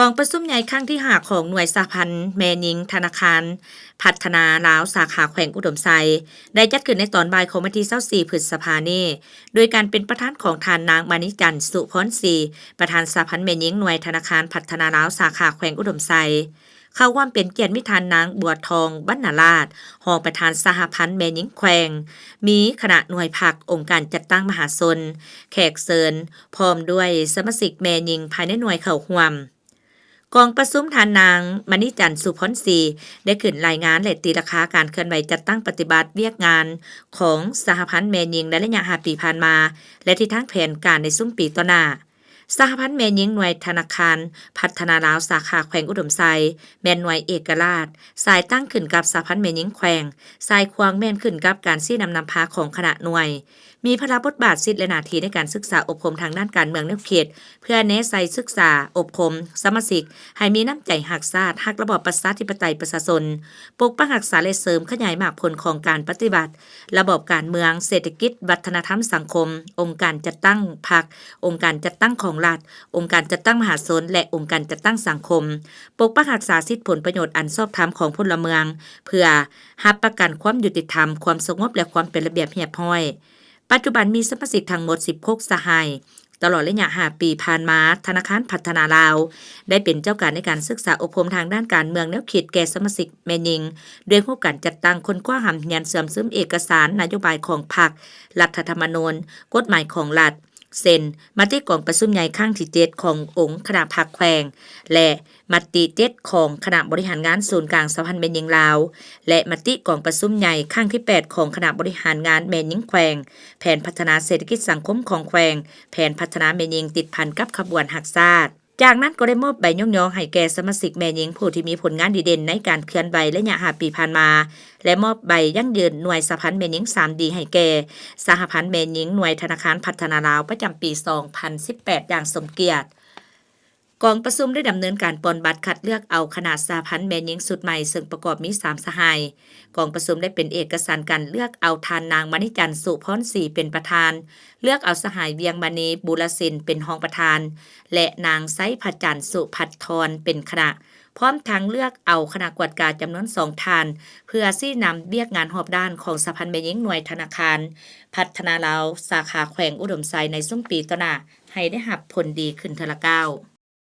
ກອງປະຊຸມໃຫຍ່ຄັ້ງທີຫ້າຂອງໜ່ວຍສະຫະພັນແມ່ຍິງທະນາຄານພັດທະນາລາວສາຂາແຂວງອຸດົມໄຊ ໄດ້ຈັດຂຶ້ນໃນຕອນບ່າຍຂອງວັນທີຊາວສີ່ ພຶດສະພານີ້ ໂດຍການເປັນປະທານຂອງທ່ານນາງ ມະນີຈັນ ສຸພອນສີ ປະທານສະຫະພັນແມ່ຍິງໜ່ວຍທະນາຄານພັດທະນາລາວສາຂາແຂວງອຸດົມໄຊ. ເຂົ້າຮ່ວມເປັນກຽດມີທ່ານນາງ ບົວທອງ ບັນນາລາດ ຮອງປະທານສະຫະພັນແມ່ຍິງແຂວງ, ມີຄະນະໜ່ວຍພັກ, ອົງການຈັດຕັ້ງມະຫາຊົນ, ແຂກເຊີນ ພ້ອມດ້ວຍສະມາຊິກແມ່ຍິງພາຍໃນໜ່ວຍເຂົ້າຮ່ວມ. ກອງປະຊຸມທ່ານນາງ ມະນີຈັນ ສຸພອນສີ ໄດ້ຂຶ້ນລາຍງານ ແລະ ຕີລາຄາການເຄື່ອນໄຫວຈັດຕັ້ງປະຕິບັດວຽກງານຂອງສະຫະພັນແມ່ຍິງໃນໄລຍະຫ້າປີຜ່ານມາ ແລະ ທິດທາງແຜນການໃນຊຸມປີຕໍ່ໜ້າ. ສະຫະພັນແມ່ຍິງໜ່ວຍທະນາຄານພັດທະນາລາວສາຂາແຂວງອຸດົມໄຊ ແມ່ນໜ່ວຍເອກະລາດ, ສາຍຕັ້ງຂຶ້ນກັບສະຫະພັນແມ່ຍິງແຂວງ, ສາຍຂວາງແມ່ນຂຶ້ນກັບການຊີ້ນຳນຳພາຂອງຄະນະໜ່ວຍ, ມີພາລະບົດບາດ, ສິດ ແລະ ໜ້າທີ່ໃນການສຶກສາອົບຮົມທາງດ້ານການເມືອງແນວຄິດ ເພື່ອແນໃສ່ສຶກສາອົບຮົມສະມາຊິກໃຫ້ມີນ້ຳໃຈຮັກຊາດ, ຮັກລະບອບປະຊາທິປະໄຕປະຊາຊົນ, ປົກປັກຮັກສາ ແລະ ເສີມຂະຫຍາຍໝາກຜົນຂອງການປະຕິວັດ ລະບອບການເມືອງ, ເສດຖະກິດ, ວັດທະນະທຳສັງຄົມ, ອົງການຈັດຕັ້ງພັກ, ອົງການຈັດຕັ້ງຂອງລັດ, ອົງການຈັດຕັ້ງມະຫາຊົນ ແລະ ອົງການຈັດຕັ້ງສັງຄົມ, ປົກປັກຮັກສາສິດຜົນປະໂຫຍດອັນຊອບທຳຂອງພົນລະເມືອງ ເພື່ອຮັບປະກັນຄວາມຍຸຕິທຳ, ຄວາມສະຫງົບ ແລະ ຄວາມເປັນລະບຽບຮຽບຮ້ອຍ. ປັດຈຸບັນມີສະມາຊິກທັງໝົດສິບຫົກສະຫາຍ. ຕະຫຼອດໄລຍະຫ້າປີຜ່ານມາ, ທະນາຄານພັດທະນາລາວ ໄດ້ເປັນເຈົ້າການໃນການສຶກສາອົບຮົມທາງດ້ານການເມືອງແນວຄິດແກ່ສະມາຊິກແມ່ຍິງ ດ້ວຍຮູບການຈັດຕັ້ງ, ຄົ້ນຄວ້າ, ຮ່ຳຮຽນ, ເຊື່ອມຊຶມເອກະສານນະໂຍບາຍຂອງພັກ, ລັດຖະທຳມະນູນ, ກົດໝາຍຂອງລັດ, ເຊັ່ນ ມະຕິກອງປະຊຸມໃຫຍ່ຄັ້ງທີເຈັດຂອງອົງຄະນະພັກແຂວງ ແລະ ມະຕິເຈັດຂອງຄະນະບໍລິຫານງານສູນກາງສະຫະພັນແມ່ຍິງລາວ ແລະ ມະຕິກອງປະຊຸມໃຫຍ່ຄັ້ງທີແປດຂອງຄະນະບໍລິຫານງານແມ່ຍິງແຂວງ, ແຜນພັດທະນາເສດຖະກິດສັງຄົມຂອງແຂວງ, ແຜນພັດທະນາແມ່ຍິງຕິດພັນກັບຂະບວນຮັກຊາດ. ຈາກນັ້ນກໍໄດ້ມອບໃບຍ້ອງຍໍໃຫ້ແກ່ສະມາຊິກແມ່ຍິງຜູ້ທີ່ມີຜົນງານດີເດັ່ນໃນການເຄື່ອນໄຫວໄລຍະຫ້າປີຜ່ານມາ ແລະ ມອບໃບຢັ້ງຢືນໜ່ວຍສະຫະພັນແມ່ຍິງສາມດີໃຫ້ແກ່ສະຫະພັນແມ່ຍິງໜ່ວຍທະນາຄານພັດທະນາລາວປະຈຳປີສອງພັນສິບແປດຢ່າງສົມກຽດ. ກອງປະຊຸມໄດ້ດຳເນີນການປ່ອນບັດຄັດເລືອກເອົາຄະນະສະຫະພັນແມ່ຍິງຊຸດໃໝ່ ເຊິ່ງປະກອບມີສາມສະຫາຍ. ກອງປະຊຸມໄດ້ເປັນເອກະສັນການເລືອກເອົາທ່ານນາງ ມະນີຈັນ ສຸພອນສີ ເປັນປະທານ, ເລືອກເອົາສະຫາຍ ວຽງມະນີ ບູລະສິນ ເປັນຮອງປະທານ ແລະ ນາງ ໄຊພະຈັນ ສຸພັດທອນ ເປັນຄະນະ, ພ້ອມທັງເລືອກເອົາຄະນະກວດກາຈຳນວນສອງທ່ານ ເພື່ອຊີ້ນຳວຽກງານຮອບດ້ານຂອງສະຫະພັນແມ່ຍິງໜ່ວຍທະນາຄານພັດທະນາລາວສາຂາແຂວງອຸດົມໄຊໃນຊຸມປີຕໍ່ໜ້າ ໃຫ້ໄດ້ຮັບຜົນດີຂຶ້ນເທື່ອລະກ້າວ.